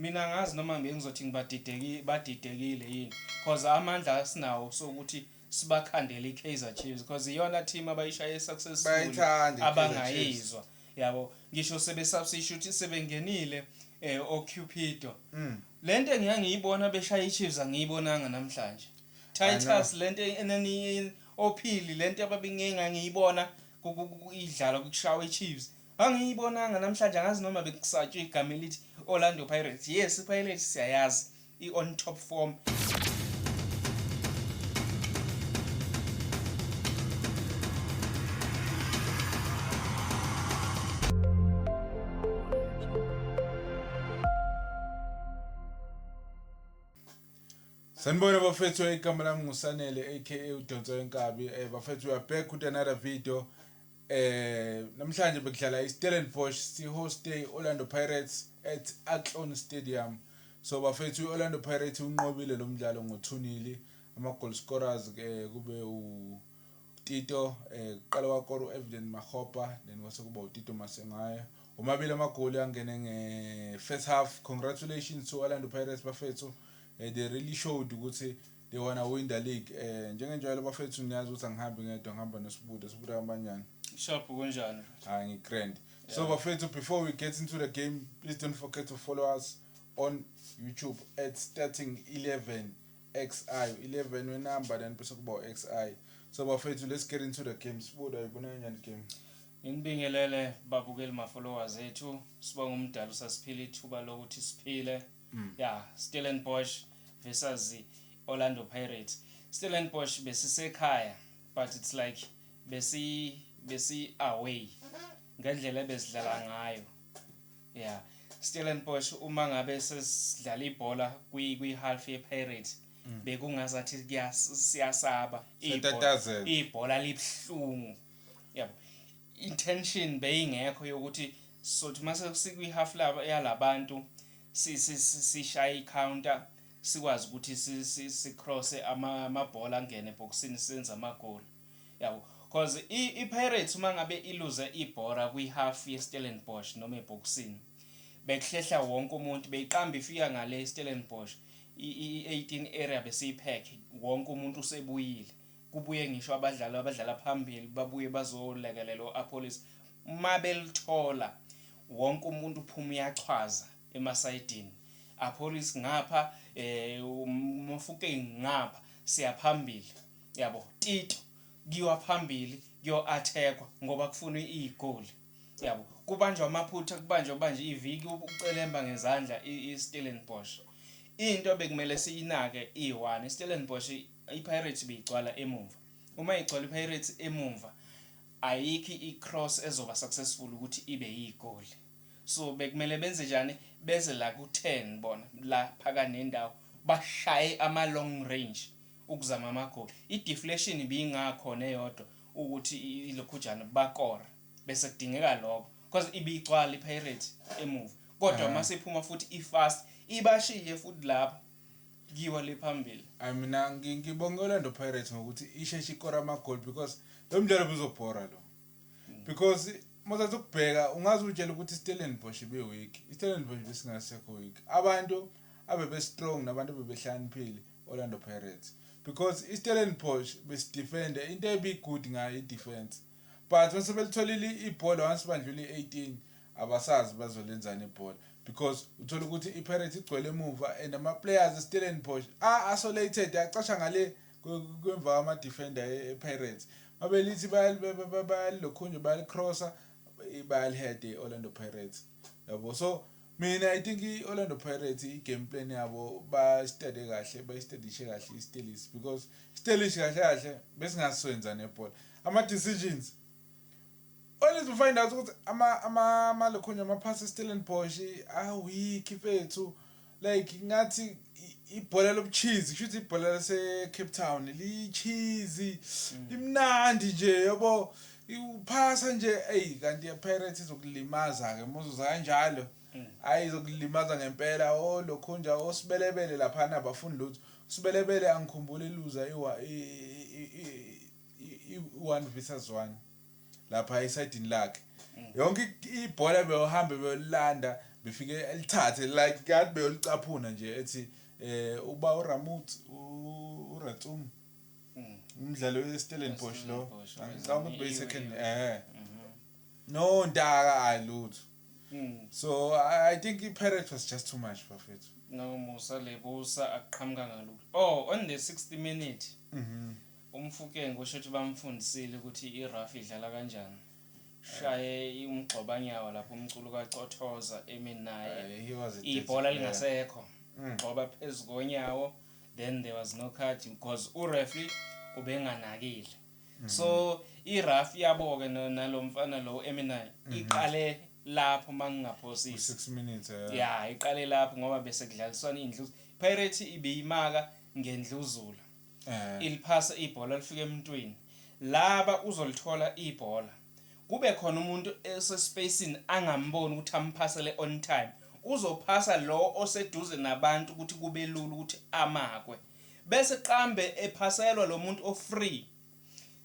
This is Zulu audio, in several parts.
Mina angazi noma bengizothi ngibadideki badidekile yini cause amandla asinawo sokuthi sibakhandele i-Kaizer Chiefs because iyona team abayishaye successful Bayayithanda i-Kaizer abangayizwa yabo ngisho sebesubstitute sebengenile oCupido. Lento engike ngiyibona beshaya i-Chiefs angiyibonanga namhlanje. Titus lento eneni ophili lento ababingeke ngiyibona idlala kushawa i-Chiefs angiyibonanga namhlanje. Angazi noma bekusatshwe igama elithi Orlando Pirates. Yes, iPirates siyayazi i-on top form. Sanibona bafethu, igama lami nguSanele aka uDonso Wenkabi. Bafethu, we are back with another video. Namhlanje bekudlala iStellenbosch si-hoste i-Orlando Pirates at Athlone Stadium. So bafethu, i-Orlando Pirates unqobile lo mdlalo ngo-2-0. Ama-goal scorers ke kube uTito, kuqala wakora u-Evident Makgopa, then kwase kuba uTito Maswanganyi. Omabili amagoli angene nge-first half. Congratulations to Orlando Pirates bafethu. They really showed ukuthi they wanna win the league. Njengenjwayelo bafethu, niyazi ukuthi angihambi ngedwa, ngihamba noSibuda. Sibuda, kanjani? Sharp, kunjani? Hayi, ngi-grand. So bafethu, before we get into the game, please don't forget to follow us on YouTube at starting 11 XI, 11 we-number, then bese kuba u-XI. So bafethu, let's get into the game. Sibuda, uyibona kanjani game? Nginibingelele babukeli, ma-followers ethu. Sibonga umdala usasiphile ithuba lokuthi siphile. Yeah, Stellenbosch versus Orlando Pirates. Stellenbosch besisekhaya, but it's like besi away ngendlela ebesidlala ngayo. Yeah, Stellenbosch uma ngabe sesidlala ibhola kwi half ye Pirates, bekungazathi siyasaba. Siyatatazela. Ibhola libhlungu yabo, intention beyingekho yokuthi sothi mase sikwi half laba yalabantu sishaye i-counter, sikwazi ukuthi si-cross amabhola angene ebhokisini, senze amagoli yabo, cause i-Pirates uma ngabe iluze ibhola kwi-half ye-Stellenbosch noma ebhokisini, bekuhlehla wonke umuntu, beyiqamba ifika ngale Stellenbosch i-18 area besiyiphekhe, wonke umuntu usebuyile, kubuye ngisho abadlali abadlala phambili babuye bazolekelela o-Appollis. Uma belithola, wonke umuntu uphuma uyachwaza emasayidini, Appollis ngapha, uMofokeng ngapha, siyaphambili yabo, Tito kuyiwa phambili kuyo-attackwa ngoba kufunwa igoli yabo. Kubanjwa amaphutha, kubanjwa manje iviki ucelemba ngezandla i-Stellenbosch. Into bekumele siyinake iyi-one, i-Stellenbosch, i-Pirates beyigcwala emumva. Uma igcwala i-Pirates emumva, ayikho i-cross ezoba successful ukuthi ibe yigoli. So bekumele benze njani? Beze la ku-10 bona la phakathi nendawo, bashaye ama-long range ukuzama amagoli. I-deflection ibingakhona eyodwa ukuthi ilokhujana bakora, bese kudingeka lokho because ibigcwala i-Pirates emuva, kodwa mase iphuma futhi i-fast ibashiye futhi lapho kiwa le phambili. Ayi, mina ngibonga i-Orlando Pirates ngokuthi isheshe ikora amagoli, because lo mdlalo buzobhora lo, because mawuthatha ukubheka ungaze utshele ukuthi iStellenbosch ibe weak. IStellenbosch besingasekho weak, abantu abebe strong nabantu abebehlakaniphile Orlando Pirates, because iStellenbosch besidefenda, into ebi-good ngayo i-defense, but mase belitholile ibhola, once bandlula i-18, abasazi bazolenzani ibhola, because uthola ukuthi i-Pirates igcwele emuva and ama-players e-Stellenbosch a-isolated, acasha ngale kwemva kwama-defender e-Pirates. Mabelithi bayalilokhunje, bayalicrossa, bayaliheda i-Orlando Pirates yabo. So mina I think i-Orlando Pirates i-game plan yabo bastudy kahle, bayistudishe kahle iStellies, because iStellies kahle kahle besingaswenza nebhola, ama-decisions, only to find out ukuthi ama lokhunje ama-pass e-Stellenbosch a-weak mfethu, like ngathi ibhola lobucheese, kusho ukuthi ibhola lase-Cape Town li-cheesy, limnandi nje yabo, uphasa nje eyi, kanti i-Pirates izokulimaza-ke muzuza kanjalo. Hayi, izokulimaza ngempela. O lokhunja osibelebele laphana abafuni lutho. Usibelebele angikhumbuli iluza i-one versus one lapha esayidini lakhe, yonke ibhola beyohambe beyolanda. Befike elithathe like kade beyolicaphuna nje, ethi uba uRamut uRatsum, umdlalo weStellenbosch lo. Stellenbosch, Ngicabanga ukuthi beyi second iwe. No Ntaka ayilutho. So I think iPirates was just too much, bafethu. No Musa Lebusa aqhamuka ngalokhu. Oh, on the 60 minute, uMofokeng kusho ukuthi bamfundisile ukuthi irough idlala kanjani. Shaye umgxobanyawo lapho umculo kaCothoza emi naye. He was a dirty Ibhola player. lingasekho. Gxoba phezulu konyawo, then there was no card because ureferee ubenganakile. So irough yabo ke nalomfana lo emi naye iqale lapho mangingaphosisi. 6 minutes. Ya, iqale lapho ngoba bese kudlaliswana indlu. Pirate ibiyimaka ngendluzula. Iliphasa ibhola lifike emntwini. Laba uzolithola ibhola. Kube khona umuntu esespacini angamboni ukuthi amphasele on time. Uzophasa lo oseduze nabantu ukuthi kube lula ukuthi amakwe. Bese qambe ephaselwa lo muntu ofree.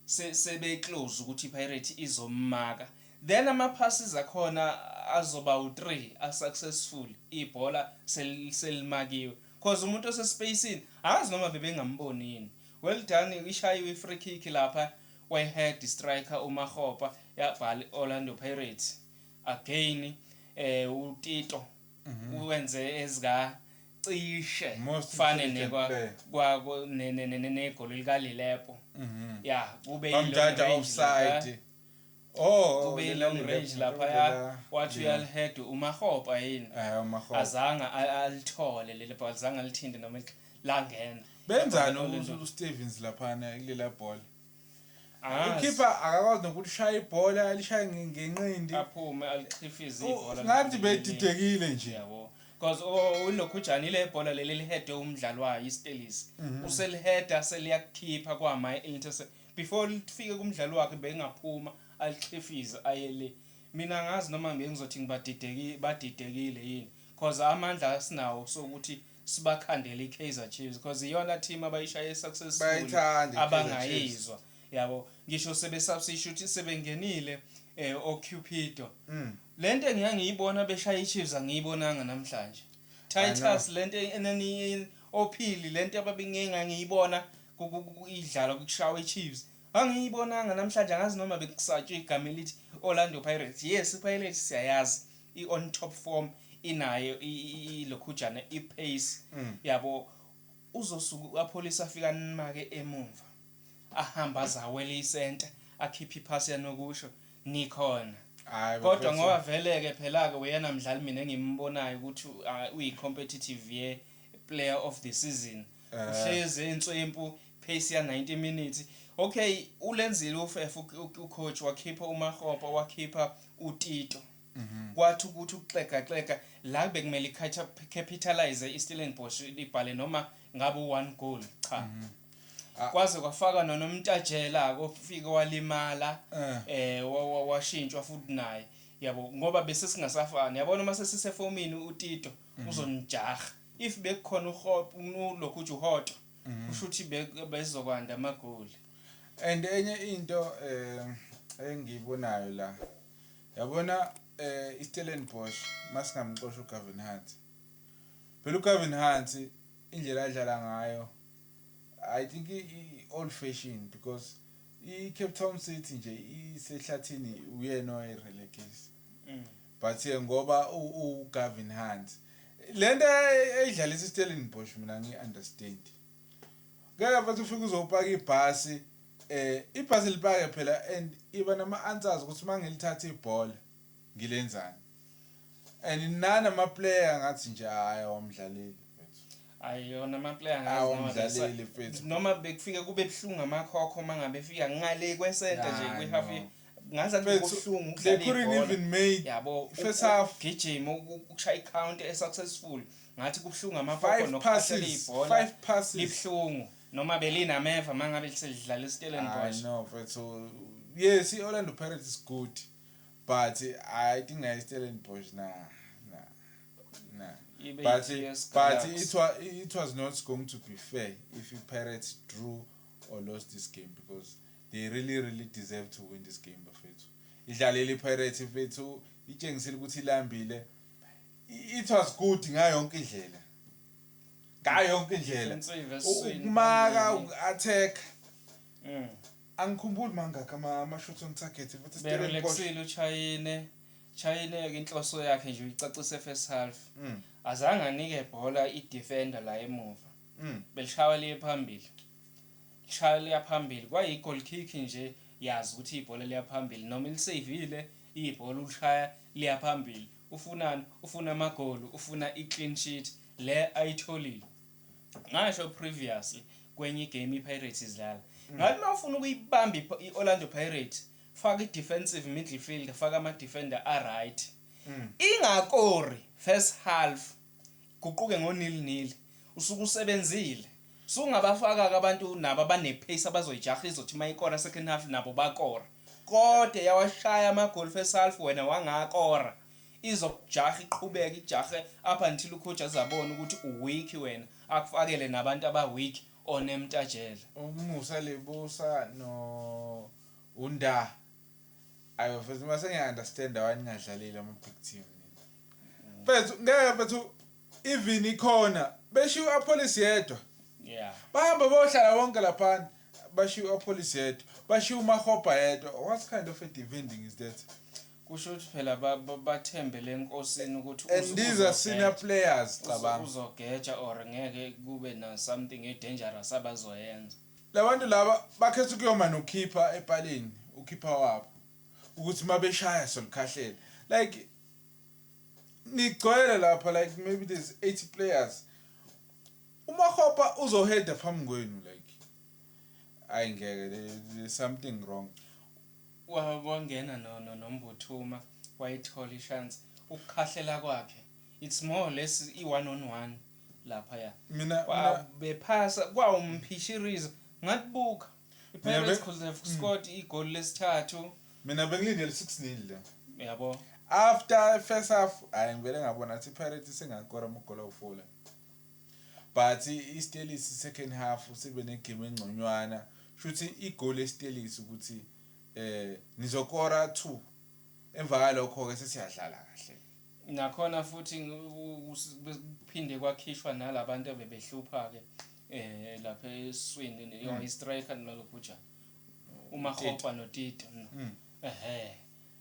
Sebe close ukuthi iPirate izomaka. Then ama passes akhona azoba u3 a successful, ibhola selimakiwe cause umuntu osespacini angazi noma bebengamboni yini. Well done, ishayiwe i-free kick lapha, wayihead striker uMahopa, yabhala Orlando Pirates again. uTito uwenze ezika cishe Most fane intelligent nekwa player. kwa negoli likaLilepo. Ya, kube Bamjaja i-long range offside. lapha. Oh, Kube lela i-long Lilepo, range lapha wathi uyalihead uMahopa yini. uMahopa. Azange alithole leli bhola, azange alithinte noma langena. Benzani Orlando. uStevens laphana kulela bhola? Angazi. Ukhipha akakwazi nokuthi ushaye ibhola, alishaye ngenqindi. Aphume alichifize ibhola. Ngathi bedidekile nje. Yabo, because ulokhujani ile bhola leli lihede umdlali wayo iStellies, useliheda seliyakukhipha kwama intercept before lifike kumdlali wakhe, bengaphuma alichifize ayele. Mina ngazi noma bengizothi ngibadidekile, badidekile yini, because amandla asinawo sokuthi sibakhandele iKaizer Chiefs, because iyona team abayishaye successful Bayayithanda i-Kaizer. abangayizwa yabo, ngisho sebe substitute sebengenile oCupido. Lento engike ngiyibona beshaya iChiefs angiyibonanga namhlanje. Titus, lento enani ophili, lento ababengeke ngiyibona idlala kushawa iChiefs angiyibonanga namhlanje. Angazi noma bekusatshwe igama elithi Orlando Pirates. Yes, iPirates siyayazi, i-on top form, inayo ilokhujana ipace. Yabo, uzosuka Appollis afika nimake emumva, ahamba azawele isenta, akhiphe iphasi yanokusho nikhona. Hayi, Kodwa bafethu. ngoba vele ke phela ke uyena mdlali mina engimbonayo ukuthi uyi-competitive ye player of the season. Uhlezi inswempu pace ya 90 minutes. Okay, ulenzile ufefa ucoach, wakhipha uMahopa, wakhipha uTito. Kwathi ukuthi ukuxega xega la bekumele capitalize iStellenbosch, ibhale noma ngabe u-one goal cha. Kwaze kwafaka noNomtajela kofika walimala. Washintshwa futhi naye yabo, ngoba bese singasafani yabona uma sesisefomini uTito uzonijaha. If bekukhona uHop ulokhu uthi uHoto, kusho ukuthi bezokwanda amagoli. And enye into engiyibonayo la, yabona, iStellenbosch masingamxosha uGavin Hunt. Phela uGavin Hunt indlela adlala ngayo, I think i old fashion, because iCape Town City nje isehlathini, uyena owayirelegate. But ke ngoba uGavin Hunt lento eyidlalisa iStellenbosch, mina ngi-understand ngeke mfethu ufike uzopaka ibhasi, ibhasi lipake phela, and iba nama answers ukuthi mangilithatha ibhola ngilenzani, and nana ama player ngathi nje hayi, awamdlaleli mfethu. Ayona ama-player angazi noma Awamdlaleli mfethu. Noma bekufike kube buhlungu amakhokho mangabe efika ngale kwesenta nje Nah, kwi-half no. ngaze Mfethu, kubuhlungu they ukudlala couldn't ibhola. even make Yabo, first half. gijima ukushaya i-counter e-successful, ngathi kubuhlungu amakhokho Five nokukhahlela passes, ibhola. five passes. Libuhlungu noma belinameva mangabe selidlala I iStellenbosch. know, mfethu. Yes, i-Orlando Pirates is good, but I think I Stellenbosch, nah. Ibe But yi-TS but Galaxy. it was not going to be fair if the Pirates drew or lost this game, because they really really deserve to win this game, bafethu. Idlalele iPirates mfethu, itshengisile ukuthi ilambile. It was good ngayo yonke indlela, ngayo yonke indlela. Defensive esiswini, Ukumaka, phambili. uku-attack. Angikhumbuli mangakhi ama-shots on target futhi Stellenbosch. Berelaxile uChaine. Chaine ke inhloso yakhe nje uyicacise first half. Azange anike bhola i-defender la emuva. Belishawa liye phambili. Lishaya liya phambili. Kwayi goal kick nje, yazi ukuthi ibhola liya phambili noma ilisavile ibhola, ulishaya liya phambili. Ufunani? Ufuna amagoli, ufuna i-clean sheet le ayitholile. Ngasho previously kwenye igame iPirates idlala. Ngathi mawufuna ukuyibamba i-Orlando Pirates, faka i-defensive midfield, faka ama-defender a-right. Ingakori first half, guquke ngo 0-0, usuke usebenzile. Sungabafaka ke abantu nabo abane-pace abazoyijaha, izothi mayikora second half nabo bakora. Kodwa yawashaya amagoli first half, wena wangakora. Izokujaha, iqhubeke ijahe up until ucoach azabona ukuthi uweak wena, akufakele nabantu aba-weak onemtajela. UMusa Lebusa no Unda ayo mfethu, mase ngiya-understand why ningadlaleli ama-big team nina, mfethu. Ngeke mfethu, even ikhona beshiya u-Appollis yedwa. Bahamba bohlala bonke laphana, bashiya u-Appollis yedwa, bashiya uMakgopa yedwa. What kind of a defending is that? Kusho ukuthi phela bathembele enkosini ukuthi And these are senior players, cabanga. Uzogeja or ngeke kube na something e-dangerous abazoyenza. Labantu laba bakhetha ukuyoma nokhipha epalini, ukhipha wabo ukuthi mabeshaya solikhahlela. Like nigcwele lapha, like maybe there's 80 players, uMakgopa uzoheada phambi kwenu. Like ayi ngeke, there's something wrong. Wangena no noMbuthuma, wayithola ishance, ukukhahlela kwakhe it's more or less i-one on one laphaya. Mina Bephasa kwawumphishirizo, ngathi buka i-Pirates could have scored igoli lesithathu. Mina bengilindele 6-0 la. Yabo. After first half, hayi, ngivele ngabona ukuthi iPirates sengakora amagoli awu4 la, but iStellies second half sibe negame engconywana. Shuthi igoli eStellies ukuthi nizokora 2, emva kalokho ke sesiyadlala kahle. Nakhona futhi kuphinde kwakhishwa nalabantu abebehlupha ke lapha eswini, yo i-striker nolokhujana, uMakgopa noTito. Ehe,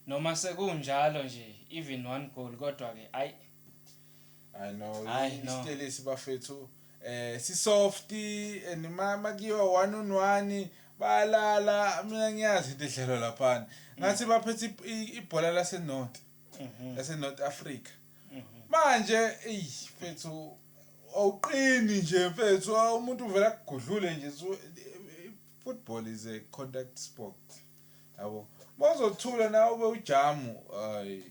noma sekunjalo nje, even one goal, kodwa ke ayi. I know. Hayi, no. IStellies bafethu si soft and makiwa one on one balala. Mina ngiyazi into edlalwa laphana, ngathi baphethe ibhola lase North, lase North Africa. Manje ey mfethu, awuqini nje mfethu, umuntu uvela kugudlule nje. So football is a contact sport, yabo. Bazothula nawe ube ujamu. Ay,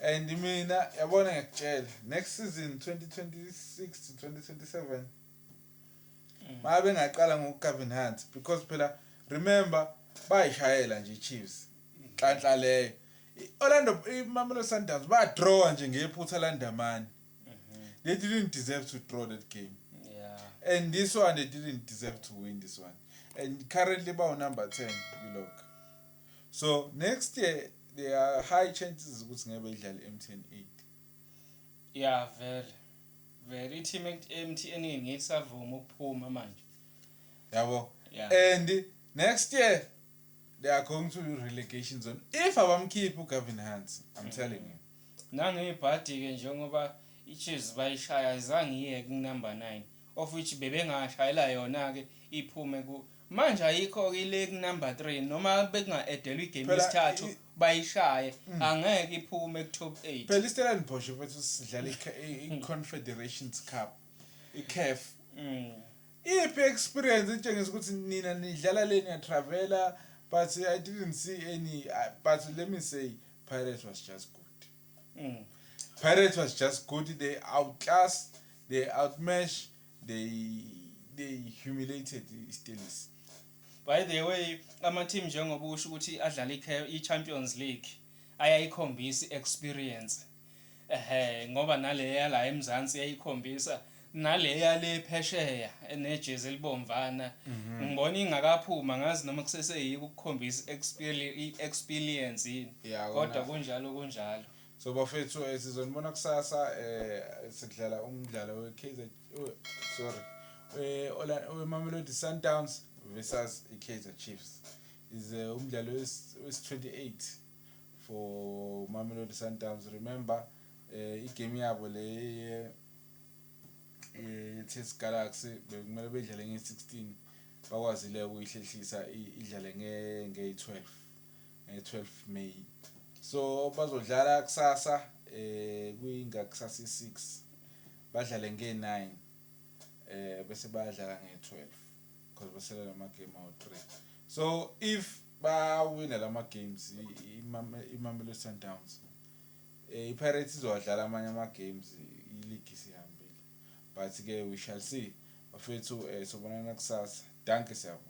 and mina yabona ngiyakutshela, next season 2026 to 2027, mabe ngaqala ngoGavin Hunt, because phela remember bayishayela nje iChiefs, inhlanhla leyo. Orlando, iMamelodi Sundowns ba draw nje ngephutha landamani. They didn't deserve to draw that game. And this one, they didn't deserve to win this one, and currently bawu number 10 kulog. So next year there are high chances ukuthi ngeke bedlale MTN 8. Yeah, vele vele i-team MTN ngisavuma ukuphuma manje. Yabo. And next year they are going to relegation zone if abamkhiphi uGavin Hunt, I'm telling you. Nangebhadi ke, njengoba iChiefs bayishaya, azange iye ku number 9, of which bebengashayela yona ke iphume ku manje, ayikho ke ile ku number 3, noma bekunga-edelwa igame Phela yesithathu bayishaye, angeke iphume ku top 8. Phela iStellenbosch mfethu sidlala i-Confederations Cup, i-CAF. Iphi experience etshengisa ukuthi nina nidlala le, niyatravela? But I didn't see any, but let me say Pirates was just good. Pirates was just good. They outclassed, they outmatched, they humiliated iStellies. By the way, ama-team njengoba usho ukuthi adlala i-Champions League ayayikhombisa i-experience, ehe, ngoba naleya la eMzansi yayikhombisa, naleya le phesheya enejezi elibomvana ngibona ingakaphuma, ngazi noma kuseseyiko ukukhombisa i-experience yini. Yeah, kodwa kunjalo kunjalo. So bafethu, sizonibona kusasa, sikudlala umdlalo we-Kaizer, oh, sorry, we-Mamelodi Sundowns versus i-Kaizer Chiefs. Is umdlalo wesi-28 for Mamelodi Sundowns. Remember, igame yabo le ye-TS Galaxy bekumele bedlale nge-16, bakwazile ukuyihlehlisa idlale nge-12, nge-12 May. So bazodlala kusasa, kwingakusasa i-6, badlale nge-9, bese bayadlala nge-12 because basele nama game awu-3. So if bawina lama games iMamelodi Sundowns, iPirates izowadlala amanye ama games, i-league isihambile, but ke we shall see, bafethu. Sobonana kusasa. Dankie, siyabonga.